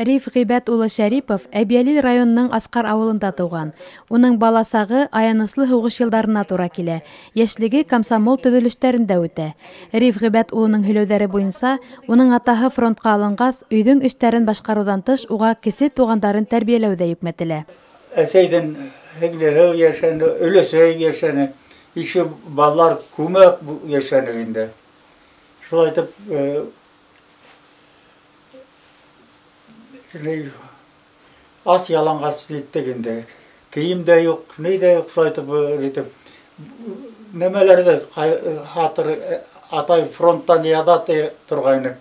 Риф Ғибәт улы Шәрипов Әбйәлил районының Асҡар ауылында тыуған. Уның бала сағы аяныслы һуғыш йылдарына тура килә. Йәшлеге комсомол төҙөлөштәрендә үтә. Риф Ғибәт улының һөйләүҙәре буйынса, уның атаһы фронтҡа алынғас, өйҙөң эштәрен башҡарыуҙан тыш уға кесе туғандарын тәрбиәләү ҙә йөкмәтелә. Әсәйҙең һеңлеһе йәшәне, өләсәй йәшәне, ише балалар күмәк йәшәне инде. Шулай итеп, ас яланғас еттек инде. Кейем дә юҡ, ни ҙә юҡ, шулай итеп нәмәләрҙе хатыр атай фронттан яҙа торғайны.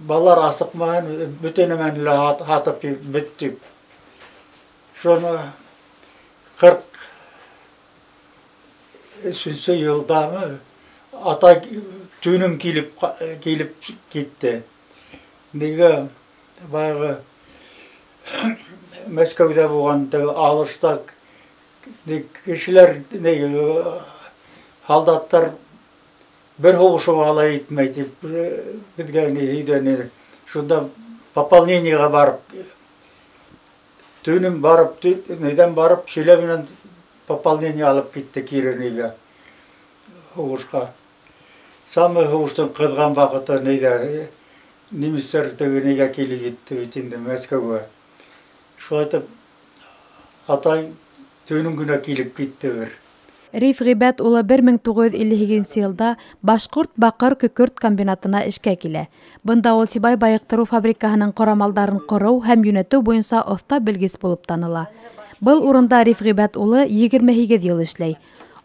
Балалар асыҡмаһын, бөтә нәмәне лә һатып бөттөк. Шуны 43-нсе йылдамы атай төнөм килеп китте. Нигә баяғы Мәскәүҙә булған алышта кешеләр, һалдаттар бер һуғышып ала итмәй тип беҙгә һөйләне. Шунда пополнениеға барып, төнөм барып, нейҙән барып, Силәбинән пополнение алып китте кире нейгә, һуғышҡа. Самый һуғыштың ҡыҙған ваҡыты нейҙә, немецтар теге нейгә килеп етте бит инде Мәскәүгә. Шулай итеп атай төнөм генә килеп китте бер. Риф Ғибәт улы 1958 йылда Башҡорт баҡыр көкөрт комбинатына эшкә килә. Бында ул Сибай байыҡтырыу фабрикаһының ҡорамалдарын ҡороу һәм йүнәтеү буйынса оҫта белгес булып таныла. Был урында Риф Ғибәт улы 28 йыл эшләй.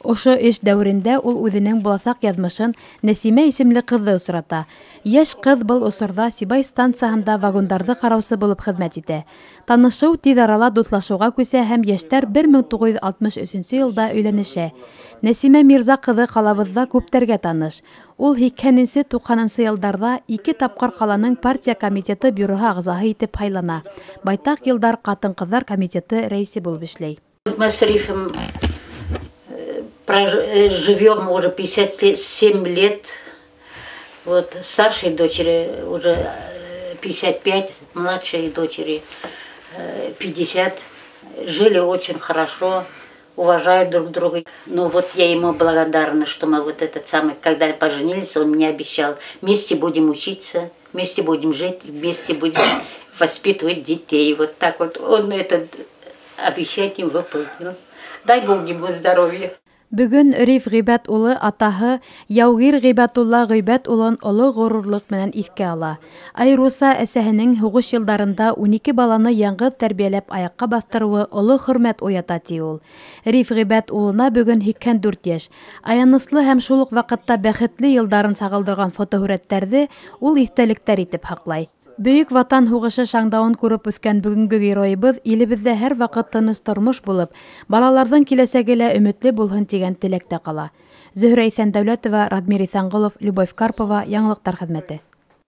Ошо эш дәүерендә ул үҙенең буласаҡ яҙмышын Нәсимә исемле ҡыҙҙы осрата. Йәш ҡыҙ был осорҙа Сибай станцияһында вагондарҙы ҡараусы булып хеҙмәт итә. Танышыу тиҙ арала дуҫлашыуға күсә һәм йәштәр 1963 йылда өйләнешә. Нәсимә Мирза ҡыҙы ҡалабыҙҙа күптәргә таныш. Ул 80-90 йылдарҙа 2 тапҡыр ҡаланың партия комитеты бюроһы ағзаһы итеп һайлана. Байтаҡ йылдар ҡатын-ҡыҙҙар комитеты рәйесе булып эшләй. Мы с Рифом живем уже 57 лет. Вот старшей дочери уже 55, младшей дочери 50. Жили очень хорошо, уважают друг друга. Но вот я ему благодарна, что мы вот этот самый, когда поженились, он мне обещал, вместе будем учиться, вместе будем жить, вместе будем воспитывать детей. Вот так вот он это обещание выполнил. Дай Бог ему здоровья. Бөгөн Риф Ғибәт улы атаһы Яугир Ғибәтулла Ғибәт улын оло ғорурлыҡ менән иҫкә ала. Айырыуса әсәһенең һуғыш йылдарында 12 баланы яңғыҙ тәрбиәләп аяҡҡа баҫтырыуы оло хөрмәт уята, ти ул. Риф Ғибәт улына бөгөн 84 йәш. Аяныслы һәм шул уҡ ваҡытта бәхетле йылдарын сағылдырған фотоһүрәттәрҙе ул иҫтәлектәр итеп һаҡлай. Бөйөк Ватан һуғышы шаңдауын күреп үҫкән бөгөнгө геройыбыҙ илебеҙҙә һәр ваҡыт тыныс тормош булып, балаларҙың киләсәге лә өмөтлө булһын тигән теләктә ҡала. Зөһрә Иҫәндәүләтова, Радмир Иҫәнғолов, Любовь Карпова, Яңылыҡтар хеҙмәте.